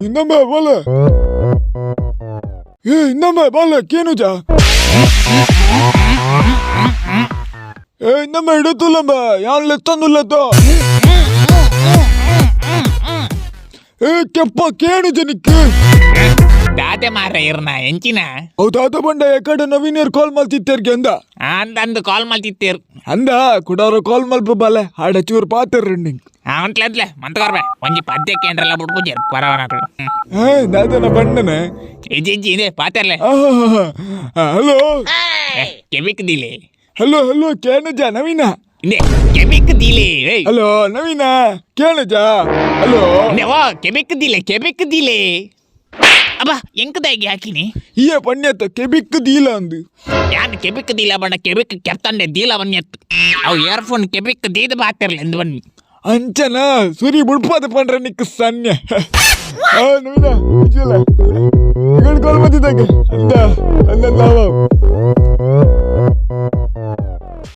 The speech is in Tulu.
ಇಂದಂಬೆ ಬೋಲೆ. ಏ ಇಂದಂಬೆ ಬೋಲೆ ಕೇನುಜ. ಏ ಇಂದಂಬೆ ಇಡತುಲ್ಲಂಬೆ ಯಾನ್ ಲೆತ್ತಂದುಲ್ಲತ್ತ. ಏ ಕೆಪ್ಪ ಕೇನುಜ ನಿಕ್ಕು. ದಾದೆ ಮಾರ ಇರ್ನ ಎಂಚಿನ? ಅವು ತಾತ ಬಂಡ ಎಕಡೆ ನವೀನಿಯರ್ ಕಾಲ್ ಮಲ್ತಿತ್ತೇರ್ಗೆ ಅಂದ. ಅಂದ ಕಾಲ್ ಮಲ್ತಿತ್ತೇರ್. ಅಂದ ಕುಡಾರ ಕಾಲ್ ಮಲ್ಪ ಬಾಲೆ ಹಾಡ ಚೂರು ಪಾತೆರ್ ನಿಂಕ್. ಅಂತ್ಲಂತ್ಲೆ ಮಂತಕೊರ್ಬೆ ಒಂಜಿ ಪದ್ಯ ಕೇಂದ್ರಲ್ಲ ಬುಡ್ಪುಜೆರ್ ಪರವನಕುಲು. ಏ ದಾದನ ಬಂಡನೆ. ಇಜ್ಜಿ ಇಜ್ಜಿ ಇದೆ ಪಾತೆರ್ಲೆ. ಹಲೋ. ಕೆಬಿಕ್ ದಿಲೆ. ಹಲೋ ಹಲೋ ಕೇನುಜ ನವೀನ. ಇಂದೆ ಕೆಬಿಕ್ ದಿಲೆ. ಏಯ್ ಹಲೋ ನವೀನ ಕೇನುಜ ಹಲೋ. ಇಂದೆ ವಾ ಕೆಬಿಕ್ ದಿಲೆ ಕೆಬಿಕ್ ದಿಲೆ. ಅಬ್ಬಾ ಎಂಕದಾಗಿ ಹಾಕಿನಿ. ಈಯ ಪಣ್ಯತ ಕೆಬಿಕ್ ದೀಲ ಅಂದು. ಯಾನ್ ಕೆಬಿಕ್ ದೀಲ ಬಣ್ಣ ಕೆಬಿಕ್ ಕೆತ್ತಂಡೆ ದೀಲ ಬನ್ಯತ್ತು ಅವು ಇಯರ್ಫೋನ್ ಕೆಬಿಕ್ ದೀದ ಬಾತಿರ್ಲಿ ಎಂದು ಬನ್ನಿ. ಅಂಚನ ಸುರಿ ಬುಡ್ಪಾದ ಪಂಡ್ರೆ ನಿಕ್ ಸನ್ಯ. ಆ ನವೀನ ಉಜ್ವಲ ಕಾಲ್ ಬಂದಿದ್ದಾಗ ಅಂದ.